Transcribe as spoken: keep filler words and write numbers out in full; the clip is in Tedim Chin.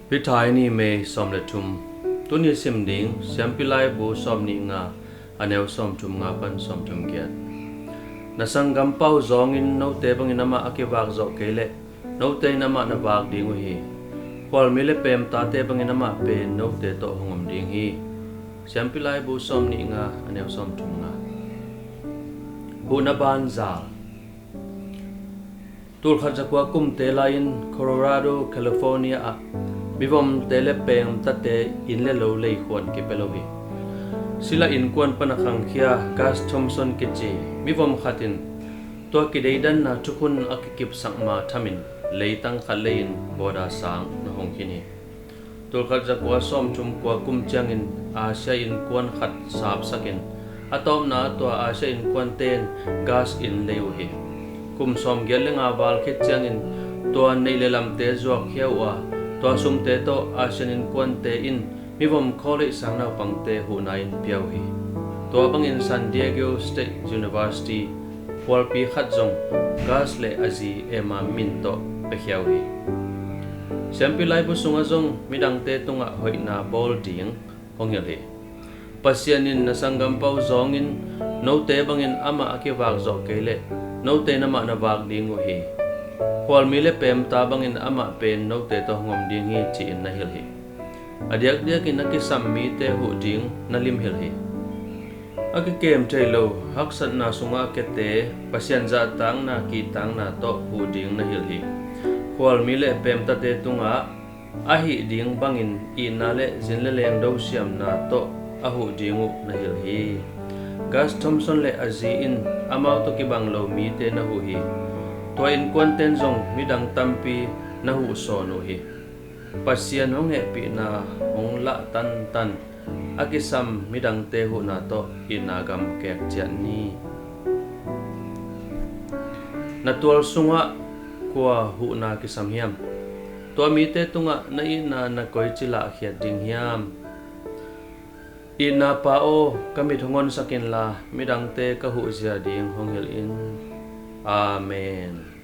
Peter ni May sawm le thum. Tuni sim ding Siampi Laibu sawm nih nga, a neu sawm thum nga pan sawm thum giat. Na sanggampau zawngin note bangin amah a kivak zawh kei leh note in amah na vak ding uh hi. Khualmi le peemtate bangin amah pen note tawh hong om ding hi. Siampi Laibu sawm nih nga, a neu sawm thum nga. Huhna banzal. Tulkhat zakua kumte lai-in Colorado, California ah mivomte le peemtate inn le lo leikhuan kipia lo hi. Sila innkuan pan a khangkhia Gus Thomson kici mivom khat in tua kideidanna thukhun a kikipsak ma thamin leitang khat lei-in bawda sang na hong khin hi. Tulkhat zakua sawmthum kua kum ciangin Asia innkuan khat sapsakin a tawpna ah tua Asia innkuante in Gus inn lei uh hi. Kum sawmgiat le nga val khit ciangin tua neih le lamte zuakkhia uh a, tua sumte tawh Asian innkuante in mivom khawleih sang naupangte huhna in pia uh hi. Tua bangin San Diego State University khualpi khat zong Gus le a zi Emma min tawh piakhia uh hi. Siampi Laibu sungah zong midangte tungah hoihna bawl ding hong hilh hi. Pasian in na sanggampau zawngin note bangin amah a kivak zawh kei leh note in amah na vak ding uh hi. Khualmi le peemta bangin amah pen note tawh hong om ding hi, ci-in na hilh hi. A diakdiakin a kisam mite huh ding na limhilh hi. A kikem thei lo haksatna sungah a kiate Pasian zahtakna kihtakna tawh huh ding na hilh hi. Khualmi le peemtate tungah a hih ding bangin itna le zin le lengdo siamna tawh a huh ding uh na hilh hi. Gus Thomson le a zi in amau tawh kibang lo mite na huh hi. Tua innkuanten zong midang tampi na huh sawn uh hi. Pasian hong hehpihna hong lah tantan a kisam midangte huhna tawh itna gam keek ciat ni. Na tual sungah kua huhna kisam hiam? Tua mite tungah na itna na koici lahkhiat ding hiam? Itna Pa aw, ka mit hong honsak inla midangte ka huhzia ding hong hilh in. Amen.